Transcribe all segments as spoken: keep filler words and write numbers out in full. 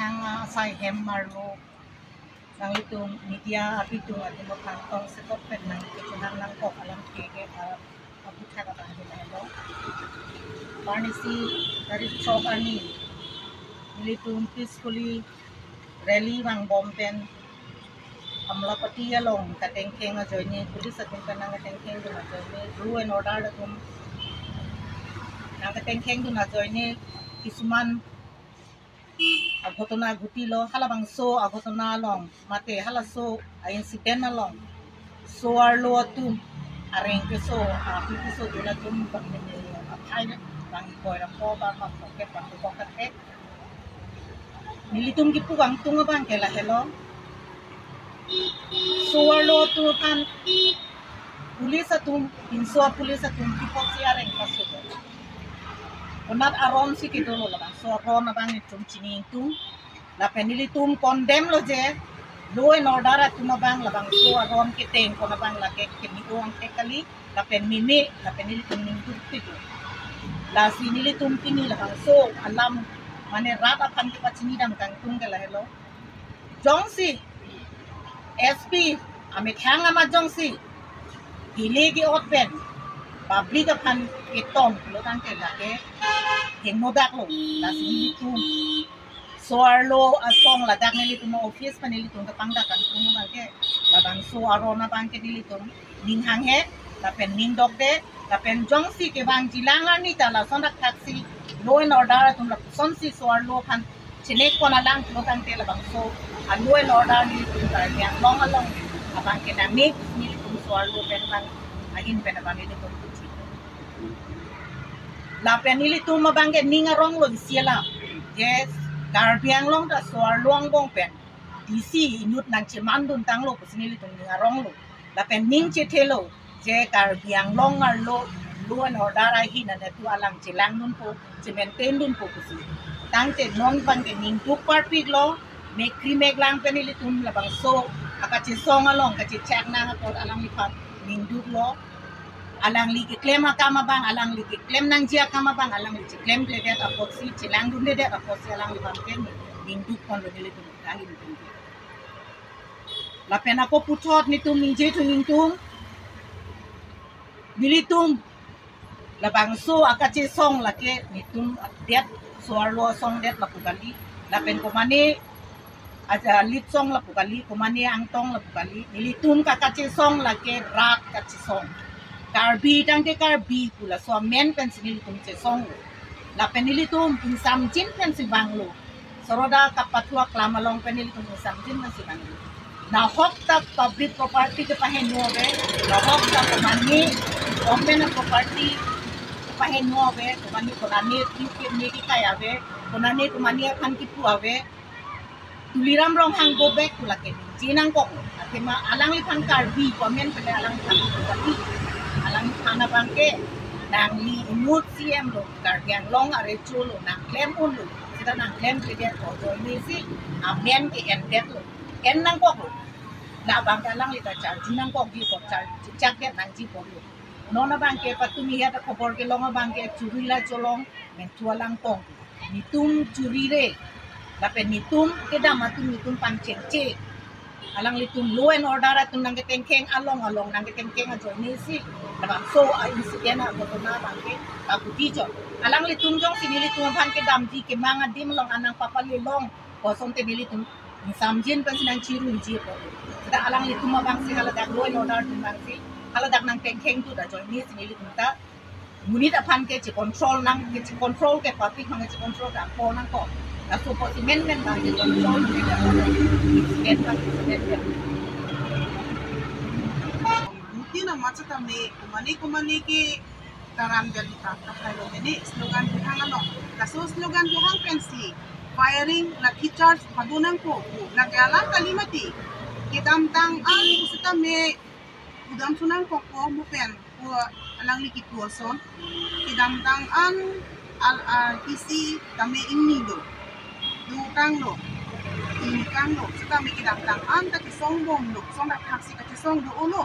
Nang asai hem marlo, nanglitum media abitung atum aphan tong sekot pen nang kechenang nangkok alam ke ke, ah, abuthak abang ke lahelo. Arnisi tarik chok arni nelitum peacefully rally vangbom pen Amlapatty along katengkeng ajoine, police atum pen nang katengkeng dun ajoine, law and order atum nang katengkeng dun ajoine, kisuman aghotona ghuti lo. Halabangso aghotona along mate halaso a-incident along so-arlo atum areng keso, api keso dun atum, aphai bang ikoi ra pho ba ba pocket ba pocket. Nelitum kipu kangtung abang ke lahelo. So-arlo atum aphan police atum, pinso police atum kipot si areng paso. Konat aron si kedo lo labang. So-arlo abang nelitum chini ingtung. Lapen nelitum condemn lo je law and order atum abang labangso aron keteng kon abang lake kemi-o angthek kali, lapen meme, lapen nelitum ningduk pilo. Lasi nelitum pini labangso alam mane rat aphan kepachini dam kangtung ke lahelo. Jongsi S P amethang amat jongsi hile ke-ot pen public aphan ketong lo tangte lake hingno dak lo. Lasi nelitum so-arlo asong ladak nelitum office pen nelitum kepangdak kangtung abang ke labangso aron abang ke nelitum ning hanghe, lapen ning dokde, lapen jongsi kevangji lang arni ta lason dak thaksi law and order atum lapusonsi so-arlo aphan chenek pon alang lo tangte labangso a-law and order nelitum Karbi Anglong along abang ke nangnek, nelitum so-arlo pen abang ahin pen abang nelitum puji. Lapen nelitum abang ke ning arong lo isi alam. Yes, Karbi Anglong ta so-arlo angbong pen D C inut nangcheman dun tanglo pusi nelitum ning arong lo. Lapen ning chethe lo je Karbi Anglong arlo law and order ahin anetu alang chelang dunpo, che-maintain dunpo pusi. Tangte non abang ke ningduk parpik lo, mekri meklang pen nelitum labangso akachesong along kachechak nang apot alangliphan ningduk lo. Alangli keklem akam abang, alangli keklem nangji akam abang, alangli cheklem kledet apotsi, chelang dundedet apotsi alangliphan ke ningduk pon lo nelitum kali nelitum. Lapen ako puthot nelitum ningje thu ingtung. Nelitum labangso akachesong lake nelitum det, so-arlo asong det lapu kali. Lapen komane aja lit song lapu kali, komane angtong lapu kali. Nelitum kakachesong lake rat kachesong. Karbi tangte Karbi pu laso amen pensi nelitum chesong lo. Lapen nelitum ingsamjin pensi vanglo. Soroda kapathu aklam along pen nelitum ingsamjin pensi vanglo. Nahok ta public property kepaheno ave, nahok ta komane government property kepaheno ave, komane konane pi ke ne kekai ave, konane komane aphan kipu ave. Tuliram Ronghang go back pu lake ningje nangkok. Athema alangliphan Karbi government pen alangliphan Karbi. Alangliphan abang ke nangli imut C M lo, Karbi Anglong arecho lo, nangklem un lo. Seta nangklem ke dia ko join ni si amen ke endet lo. En nangkok lo. Labang ke alangli ta charju nangkokji ko, charju chak dia nangji ko lo. Non abang ke patumi heta khobor kelong abang ke churi la cholong, menthu alang tong. Nelitum churi re. Lapen nelitum kedam atum nelitum pangchengche. Alanglitum law and order atum nangketengkeng along along nangketengkeng ajoine si labangso a-incident aghotona abang ke pakuti chot. Alanglitum jongsi nelitum aphan kedamji kemang adim along anang papale long kosonte nelitum ingsamjin pensi nangchiruji apot. Seta alanglitum abang si haladak law and order atum abang si haladak nangtengkeng tu da ajoine si nelitum ta monit aphan ke che-control nang, ke che-control ke public aphan ke che-control ke apor nangkok. Laso apot si menmen abang che-control, menmen abang che-control. Mungkin amat setame komane komane ke taram jali ta tahai lo mene slogan kehang along. Laso slogan kehang pensi firing, lathi charge pado nangkok. Lake alam kali mati. Kedamtang an setame udam sunang kokpo mo pen ko alangli kipu ason. Kedamtang an al, ah, isi tame ingni do. Dukang lo. Ingkang lo. Setame kedamtang an ta kesong bom lo. Song dak thaksi kachesong do-o lo.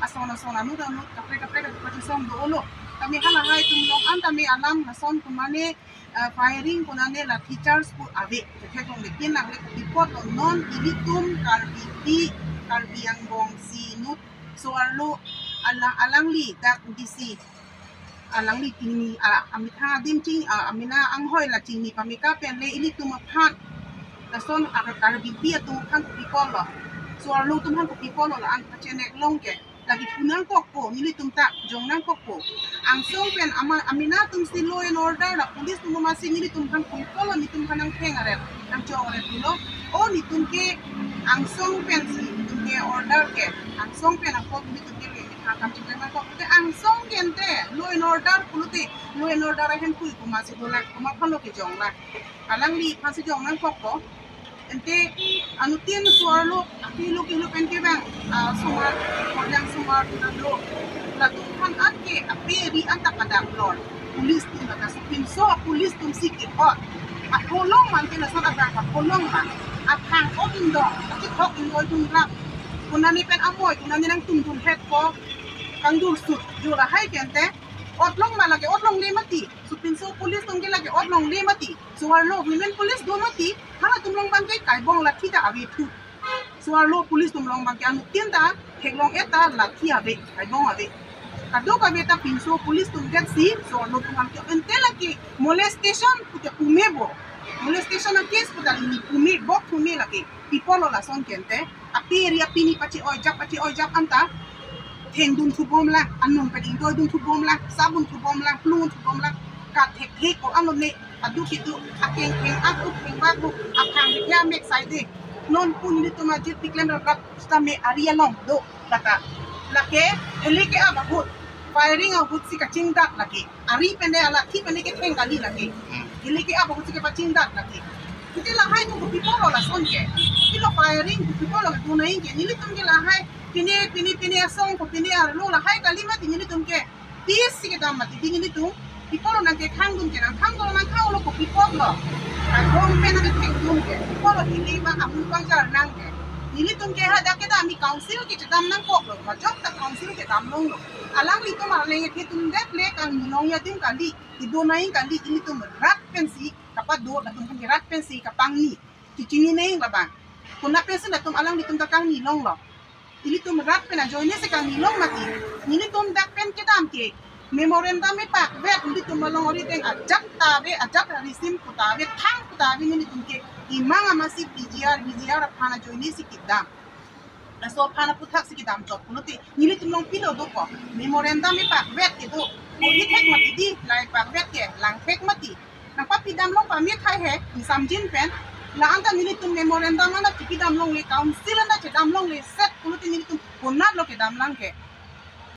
Ason ason anut anut kaprek kaprek kachesong do-o lo. Tame halahai atum along an tame alam lason komane ah, firing konane lathi charge pu ave. Theklongle, pinangle kopi apotlo, non ilitum Karbipi, Karbi angbong si inut so-arlo ala-, alangli dak D C, alangli chingni, ah, amethang adim ching, ah, amena anghoi la chingni pameka pen le ilitum aphan, lason ar-, Karbipi atum aphan kopi apotlo, so-arlo atum aphan kopi apotlo, la-an pachenek long ke. Lake pu nangkokpo, nelitum ta jong nangkokpo. Angsong pen ama, amena atum si law and order la police atum ma si nelitum aphan kopi apotlo, nelitum aphan nangtheng aret, nangchong aret pulo. O nelitum ke angsong pen si nelitum ke order ke, angsong pen apot nelitum ke le, akam chingki nangkok. Te angsong ke ante law and order pulote, law and order ahem kui komat si dolang, komat aphanlo kejong lang. Alangli aphan si jong nangkokpo. Ante anuttin so-arlo, akehelo kehelo pen kevang, ah, somar, Korjang somar atum lo. Latum aphan an ke ape ari anta padam lor. Police atum lata so pinso police atum si ke-ot. Apholong man ke lason abang apholong man. Athang ot indong, akethok indoi dunrap. Konane pen amoi, konane nangtum dunhetpo. Kangdursut, jo lahai ke ante. Otlong ma lake otlongle mati. So pinso police atum ke lake otlongle mati. So-arlo women police do mati. Halatum along abang ke kaibong lathi ta ave thu. So-arlo police atum along abang ke anuttin ta theklong-et ta lathi ave, kaibong ave. Kadokave ta pinso police atum det si so-arlo atum aphan ke ante lake molestation pute pume bo. Molestation a case puta ni pume bo, pume lake. Pi apotlo lason ke ante. Ape ari apini pache-oi jap, pache-oi jap anta thengdun thubom lang, anung pen ingdoidun thubom lang, sabun thubom lang, plung thubom lang. Kathek thek ko ano ne, adu kitu, akeng theng, aku theng baku, akhang dia mek sai de. Non pu nelitum ajir piklem rap rap sita me ari along do, lata. Lake, heli ke-ap ahut, firing ahut si kachingdak lake. Ari pen de, alathi pen de ketheng kali lake. Hmm. Heli ke-ap ahut si kepachingdak lake. Ante lahai atum kopi apotlo lason ke. Pilo firing kopi apotlo ke, donai ke. Nelitum ke lahai, pine, pine, pine asong ko, pine arlo lahai kali mati nelitum ke. Peace si kedam mati di nelitum. Pi apotlo nangkekhangdun ke, nangkhangdun nangkhanglo kopi apotlo. Nangkhang pen nangkethengdun ke. Pi apotlo hili ma amun pangjar nang ke. Nelitum ke hadak kedam mi council ke chedam nangkoklo. Majok ta council kedam longlo. Alanglitum arleng ethe atum det le kangni long adim kali, kedo nai kali, ilitum rat pensi kapado, latum aphan ke rat pensi kapangni. Chechini neng labang. Konat pensi latum alanglitum ta kangni longlo. Ilitum rat pen ajoine si kangni long mati. Nelitum dak pen kedam ke memorandum me pakvet, nelitum along ori teng ajat ta ave, ajat risim puta ave, thang puta ave, nelitum ke imang amatsi P G R, V G R aphan ajoine si kedam. Laso aphan aputhak si kedam chot pulote, nelitum along pilo dopo. Memorandum me pakvet kedo. Ori thek mati di, lahai pakvet ke, lang thek mati. Nangpapidam long pame thai he, ingsamjin pen. La anta nelitum memorandum anta chepidam longle, council anta chedam longle, set pulote nelitum konatlo kedam lang ke.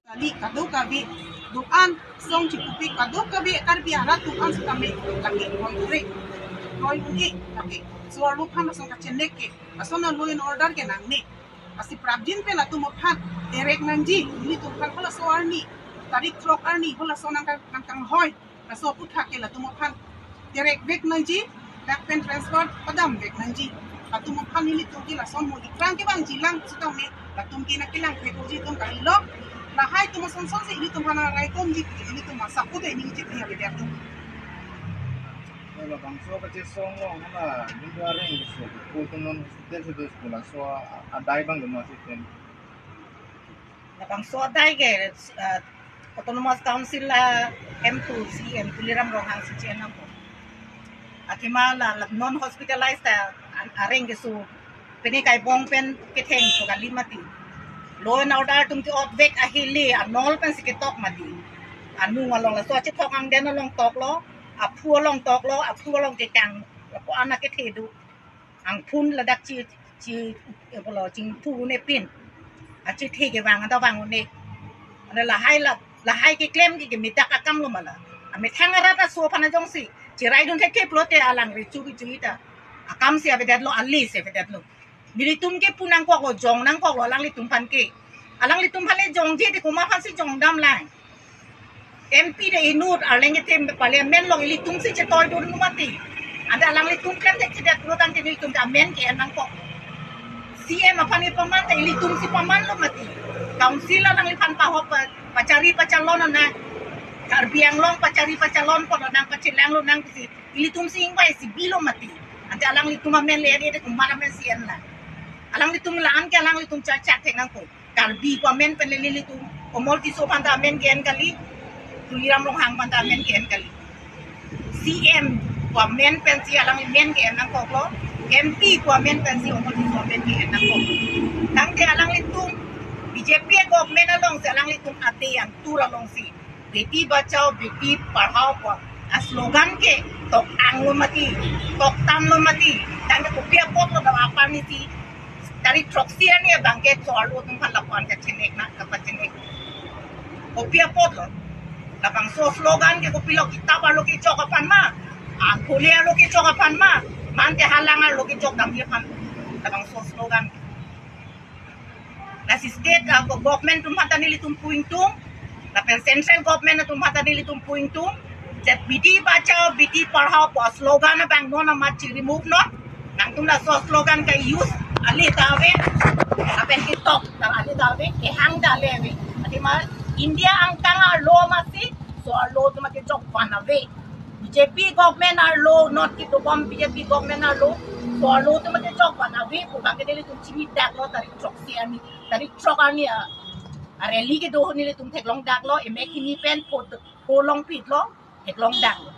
Kali kadokave, do-an, song chipupi kadokave, Karbi arat do-an sitame, lake, koi ure, koi ure, lake. So-arlo aphan asong kachenek ke, asong na law and order ke nangne. Asi prapjin pen latum aphan terek nangji, nelitum aphan halaso arni, tarik throk arni, halaso nangkang, nangkanghoi, laso aputhak ke latum aphan terek vek nangji, dak pen transfer padam vek nangji. Latum aphan nelitum ke lason mo ikrang kevangji lang sitame, latum ke nangkelang thekoji atum kalilo. Lahai atum asonson si ilitum aphan raikomji, ilitum asap pute ningje dia beda atum. Labangso kachesong along hala, Hindu areng so, ko atum non hospital si do school, laso adai abang do ma si pen. Labangso adai ke, eh, Autonomous Council a M two C M Tuliram Ronghang si chen nangpo. Athema la, la non hospitalized ta an-, areng keso, pini kaibong pen ketheng so kali mati. Law and order atum ke-ot vek ahile, anol pensi ketok mati. Anung along laso achethok angden along toklo, aphu along toklo, aphu along kekang, lapu anak kethe do. Angphun ladak chi, chi, eh, pulo chingthu ne pin. Achethe kevang anta vang ne. Anta lahai la, lahai keklem ke, ke medak akamlo ma la. Amethang arat aso aphan ajongsi cheraidun thekthe pulote alang rechu kechu ta. Akam si avedetlo, ali si avedetlo. Nelitum ke pu nangkoklo, jong nangkoklo alanglitum aphan ke. Alanglitum aphan le jongje te komat aphansi jongdam lang. M P de inut, arleng kethe parliament along ilitum si chetoidun mati. Anta alanglitum klemthekthedet pulo tangte nelitum ta amen ke-en nangkok. C M aphan ke paman ta ilitum si pamanlo mati. Council alangliphan pahok pa, pachari pachalon nang. Karbi Anglong pachari pachalon pon nang, pachelang lonang pusi. Ilitum si ingvai si bilo mati. Ante alanglitum amen le ede kumat amen si en la. Alanglitum la-an ke alanglitum chachak thek nangkok. Karbi pu amen pen le ilitum Komol Tisso aphan ta amen ke-en kali. Tuliram Ronghang aphan ta amen ke-en kali. C M pu amen pensi alangli men ke-en nangkoklo. M P pu amen pensi Komol Tisso amen ke-en nangkok. Tangte alanglitum B J P government alongsi alanglitum ate yang tur alongsi Beti Bachao, Beti Padhao pu aslogan ke tok anglo mati, tok tanlo mati. Tangte kopi apotlo dak apar ni si tarik throksi arni abang ke so-arlo atum aphan lapu-an kachenek na kapachenek. Kopi apotlo. Labangso slogan ke kopilo, kitap arlo kechok aphan ma, akhuli arlo kechok aphan ma, mante halang arlo kechok damji aphan labangso slogan. Lasi state, ah, government atum aphan ta nelitum pu ingtung, lapen central government atum aphan ta nelitum pu ingtung. Beti Bachao, Beti Padhao pu slogan abang non amat chi remove non. Nangtum laso slogan ke-use ale ta ave, lapen ketok ta ale ta ave, kehang ta ale ave. Athema India angkang arlo masi so-arlo atum kechok aphan ave. B J P government arlo, non kedobom B J P government arlo so-arlo atum kechok aphan ave pu abang ke nelitum chini daklo tarik throksi arni, tarik throk arni a, a rally kedo nelitum theklong daklo, emek hini pen pho, pho longpitlo, theklong daklo.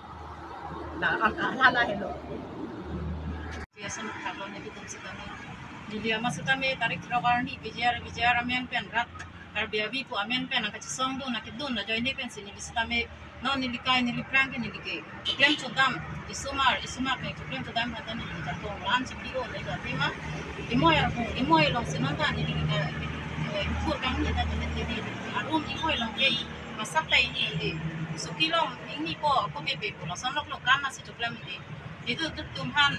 La, la, la, la helo. Biasa nukthaklo nelitum sitame. Neli ama sitame tarik throk arni P G R, P G R amen pen rat Karbi avi pu amen pen nangkachesong dun, nangkedun ajoine pensi neli sitame non neli kai neli phrang ke neli ke choklem chodam, isomar, isomar ke choklem chodam aphan ta neli kachartong lan si pi-o le ka tema. Imoi arong, imoi alongsi non ta neli ke, eh, thur kangni ta neli ke arum imoi along ke masak ta ingni le. Suki along ingnipo, kopi pe pu lason lok lok kan nasi choklem le. Itum atum aphan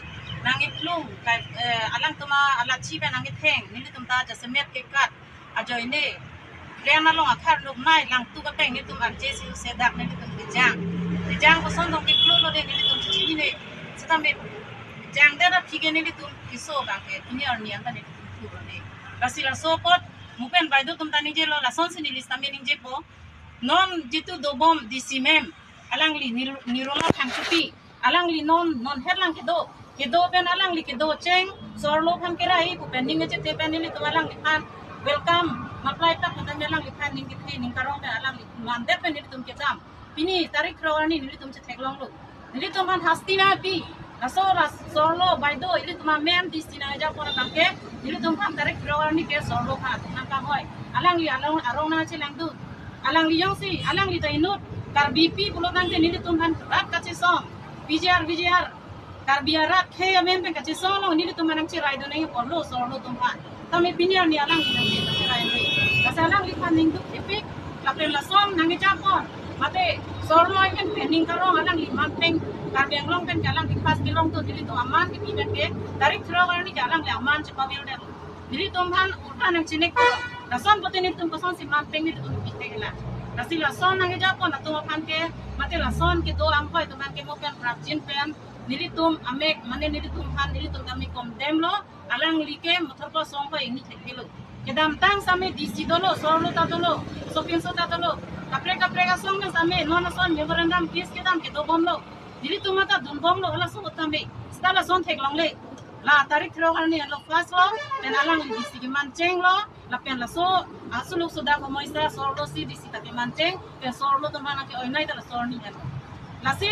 nangkeplung, kai, eh, alangtum alachi pen nangketheng, nelitum ta jasemet kekat ajoine. Len along akhar nuknai, langtuk ateng nelitum arje si use dak nelitum kejang. Kejang koson dong keplung lo de nelitum chichinine. Sitame jangdet aphi ke nelitum keso abang ke pini arni an ta nelitum thur lo de. Lasi laso apot mo pen baideo atum ta ningjelo, lasonsi neli sitame ningjepo. Non jitu dobom D C ma'am, alangli Nir-, Nirola Phangchopi, alangli non, non het lang kedo, kedo pen alangli kedo cheng, so-arlo aphan kerai pu pen ning kachethe pen nelitum alangliphan welcome, maplai tak pen alangliphan ning kethe ning karong pen alangli mandet pen nelitum kedam. Pini tarik throk arni nelitum chetheklonglo. Nelitum aphan hasti nangpi. Laso ras so-arlo baideo ilitum amen D C nangja pora abang ke nelitum aphan tarik throk arni ke so-arlo aphan nangkahoi. Alangli along arong nangchelangdun. Alangli jongsi, alangli ta inut Karbipi pulo tangte nelitum aphan rat kachesong. P G R, P G R. Karbi arat khei amen pen kachesong along nelitum aphan nangcheraidun nangji apotlo so-arlo atum aphan. Tame pini arni alangli nangcherai. Lasi alangliphan ningduk thepik, lapen lason nangkejapon. Mate so-arlo amen pen ning karong alangli manpeng, Karbi Anglong pen ke alangli pas kelongdun, nelitum aman kepi pen ke tarik throk arni ke alangli aman chepavildetlo. Nelitum aphan ulta nangchinek ko. Lason pute nelitum kosonsi manpeng nelitum pite la. Lasi lason nangkejapon atum aphan ke, mate lason kedo anghoi atum aphan ke mo pen prapjin pen nelitum amek, mane nelitum aphan nelitum kami condemn lo, alangli ke mothor ko song ko ingni thekthe lo. Kedamtang sitame D C dolo, so-arlo ta dolo, sopinso ta dolo. Kaprek kaprek asong ke sitame non ason memorandum case kedam kedobomlo. Nelitum mata dunbomlo, halaso sitame. Seta lason theklongle. La tarik throk arni lo first lo, pen alangli D C kemanchenglo, lapen laso, ah, suluk sodak komoisa so-arlo si D C ta kemancheng, pen so-arlo atum aphan ke oinai ta laso arni hen. Lasi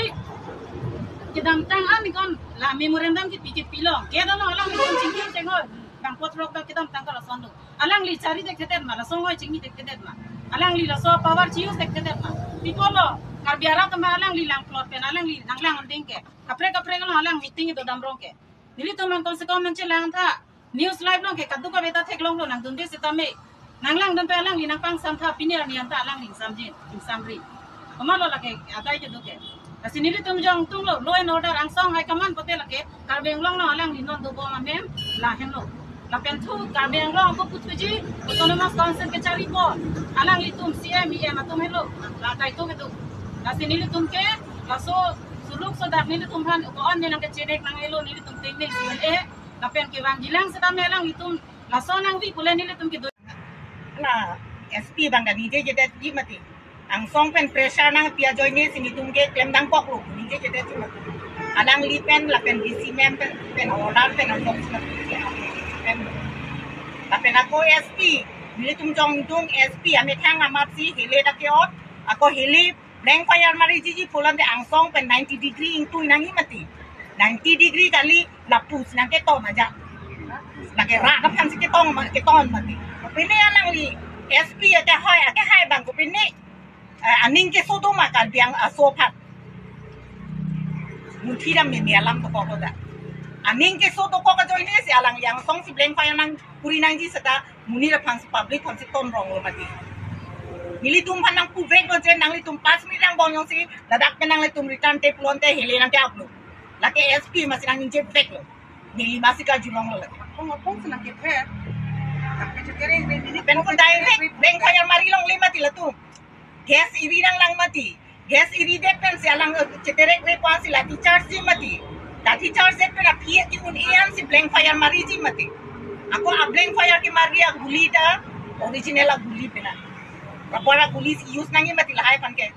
kedamtang an ikon la memorandum kepi kepilo. Kedolo alangli kon chingki chengoi. Bang pot rok bang kedamtang ta lason lo. Alangli chari thekthedet ma, lason hoi chingki thekthedet ma. Alangli laso power chi-use thekthedet ma. Pi apotlo, Karbi arat atum aphan alangli langplot pen, alangli nanglang unding ke. Kaprek kaprek along alang meeting dodam rong ke. Nelitum aphan komse kom nangchelang tha. News live along ke kadokave ta theklonglo nangdunde sitame. Nanglangdun pen alangli nangpangsam tha, pini arni an ta alangli ingsamjin, ingsamri. Komatlo lake adai kedo ke. Lasi nelitum jongtunglo, law and order angsong high command pute lake Karbi Anglong along alangli non dobom amen lahenlo. Lapen thu Karbi Anglong ako puthuji Autonomous Council kecharipon alanglitum C M, E M atum helo, la daito kedo. Lasi nelitum ke laso suluk sodak nelitum aphan ko-an ne nangkechenek nanghelo nelitum tengne si e. Lapen kevangjilang sitame alanglitum lason nangvi pule nelitum kedo. La S P abang ta ningjejedetji mati. Angsong pen pressure nangpi ajoine si nelitum ke klemdang koklo, ningjejedetji mati. Alangli pen lapen D C ma'am pen, pen order pen anlok sila pen. Lapen ako S P, nelitum jongdung S P amethang amatsi hele ta ke-ot, ako hele blank fire mariji ji pulote angsong pen ninety degree ingtui nangji mati. Ninety degree kali, lapusi nangketon aja. Lake rat aphansi keton ma-, keton mati. Pine alangli S P akehai, akehai abang kopine, eh, aning keso do ma Karbi Anglong aso aphan. Munthi dam meme alam dokok lo da. Aning keso dokok ajoinesi alangli angsongsi blank fire nangkuri nangji seta monit aphansi, public aphansi ton rong lo mati. Nelitum aphan nangpuvek lo je nanglitum pas minute angbong jongsi ladak pen nanglitum return te pulote hele nangke-ap lo. Lake S P amatsi nangningje vek lo. Neli amatsi karjulong lo lake. Apong apong si nangkethe. Tapi cekereng pen ini pen ko direct blank fire mari longle mati latum. Gas iri nanglang mati. Gas iri det pensi alang, eh, cheterek ve pusi lathi charge ji mati. Lathi charge det pen aphi aki un-e ansi blank fire mariji mati. Ako a blank fire kemari aguli ta original aguli pena. Rubber agulisi use nangji mati lahai aphan ke.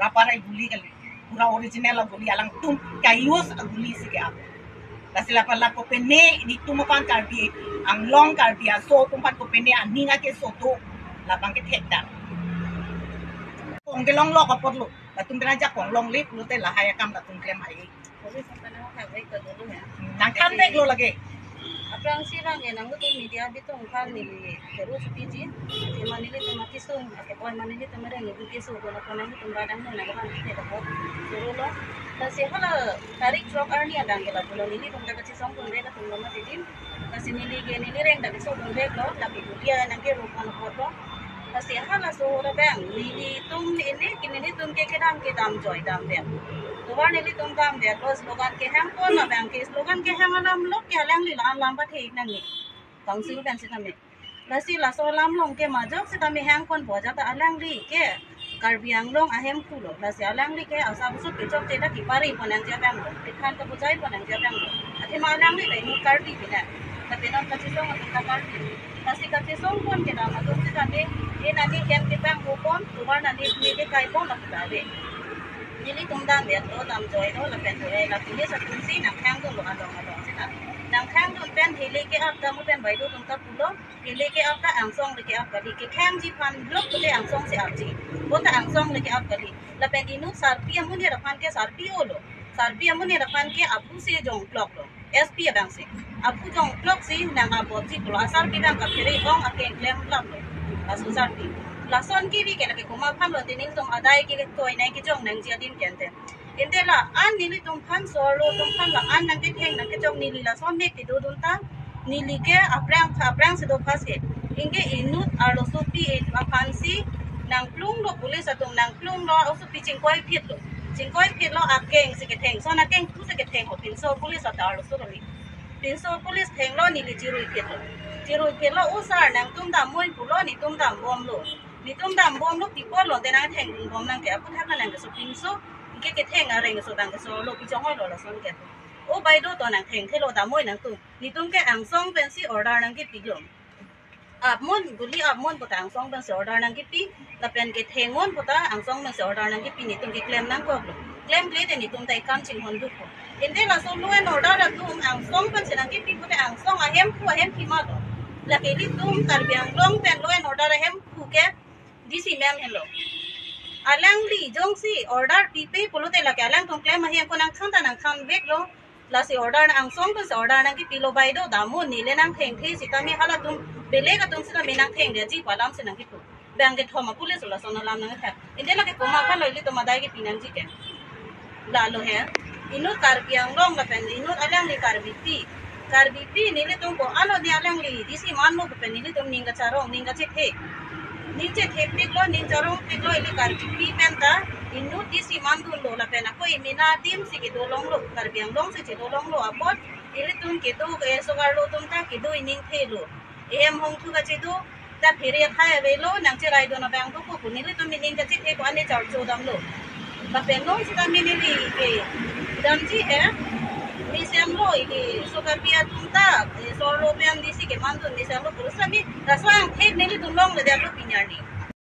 Rubber aguli kali. Pura original aguli, alangtum ke-use agulisi ke-ap. Lasi lapen la kopine nelitum aphan Karbi Anglong, Karbi aso atum aphan kopine aning akeso do, labang kethekdam. Kong kelong lok apotlo, latum pen ajakong longle pulote lahai akam latum klem ai. Police ang tanang kagay kadulo ya. Nangthan vek lo lake. Aphrangsi abang ya nangtum media bitung aphan neli keru chuti ji. Athema nelitum akesung, akeboi ma nelitum areng ibu keso do lapu nangtum badang nang nang ban kete dapo. Suru lo. Lasi hala tarik throk arni adang ke lapu lo nelitum ta kachesong pun re katum lo mati din. Lasi neli ke neli reng ta keso pun re lo, tapi dia nangke rupan foto. Lasi halaso ra bang, nelitum ini ke nelitum ke kedam kedam joi dam bang. Tovar nelitum dam bang, lo slogan kehang pon abang ke slogan kehang alam lok ke alangli la alam pathe nangji. Council pen sitame. Lasi laso alam along ke majok sitame hangponpo ajat ta alangli ke Karbi Anglong ahemphu lo. Lasi alangli ke asap sup kechokche ta kipari pon nangji abang lo. Kethan ta bujai pon nangji abang lo. Athema alangli ta inut Karbi pina. Tapi non kachesong atum ta Karbi. Lasi kachesong pon kedam atum sitame, e nani hem kepanghu pon, tovar nani bini kekai pon lapu ta ave. Nelitum dam ya lo, dam joi lo, lapen joi la police atumsi nangkhang dun lo along along sita. Nangkhang dun pen hele ke-ap ta mo pen baideo atum ta pulo, hele ke-ap ta angsong le ke-ap kali, kekhang ji aphan lok pute angsong si ap ji. Bonta angsong le ke-ap kali. Lapen inut sarpi amonit aphan ke sarpi-o lo. Sarpi amonit aphan ke aphu si jongklok lo. S P abang si. Aphu jongklok si nang abot si pulo asarpi abang kaphere ong akeng klem lap lo. Laso sarpi. Lason kebi ke lake komat aphan lo te nelitum adai ke ketoi nang kejong nangji adim ke ante. Ante la-an nelitum aphan sor lo atum aphan la-an nangketheng nangkejong neli lason mek kedodun ta. Neli ke aphrang aphrang si do phas ke. Anke inut arlosopi aphan si nangplung lo police atum nangplung lo osopi chingkoi phit lo. Chingkoi phit lo akeng si ketheng. Son akeng thu si ketheng ho pinso police atum arloso kali. Pinso police theng lo neli chirui phit lo. Chirui phit lo o sir nangtum dam moi pulo nelitum dam bom lo. Nelitum dam bom lo pi apotlo te nangtheng bom nang ke aphuthak nang keso pinso. Anke ketheng areng keso dang keso lo pi chong hoi lo lason ke. O baideo to nangthengthe lo dam moi nangtum. Nelitum ke angsong pensi order nangkepi lo. Apmon, guli apmon puta angsong pensi order nangkepi. Lapen kethengmon puta angsong pensi order nangkepi nelitum keklem nangkok lo. Klemkle te nelitum ta ikam chinghon dukpo. Ante laso law and order atum angsong pensi nangkepi puta angsong ahemphu ahemphi ma lo. Lake ilitum Karbi Anglong pen law and order ahemphu ke D C ma'am henlo. Alangli jongsi order pipe pulote lake alangtum klem ahem ko nangthan ta nangthan vek lo. Lasi order na angsong pensi order nangkepi lo baideo dam mo neli nangthengthe sitame halatum belek atum sitame nangthengde ji pu alam si nangkipu. Bang kethom a police lason alam nangthek. Ante lake komat aphan lo ilitum adai kepi nangji ke. Lalo he. Inut Karbi Anglong lapen inut alangli Karbipi. Karbipi nelitum ko ano ni alangli D C man lo pen nelitum ning kacharong ning kachethe. Ning chethepik lo, ning charongpik lo, ili Karbipi pen ta inut D C mandun lo lapen ako imina adim si kedo longlo, Karbi Anglong si chedo longlo apot ilitum kedo ke sogar lo atum ta kedo iningthe lo. Ehem hongthu kachedo ta phere athai avelo nangcherai dun abang do ko pu nelitum ining kachethe ko ane charcho damlo. Lapen non sitame neli kedamji he. Mesen lo ili sogar pi atum ta, eh, sorlo pen D C kemandun mesen lo pura sami. Laso angthek nelitum longledetlo pini arni.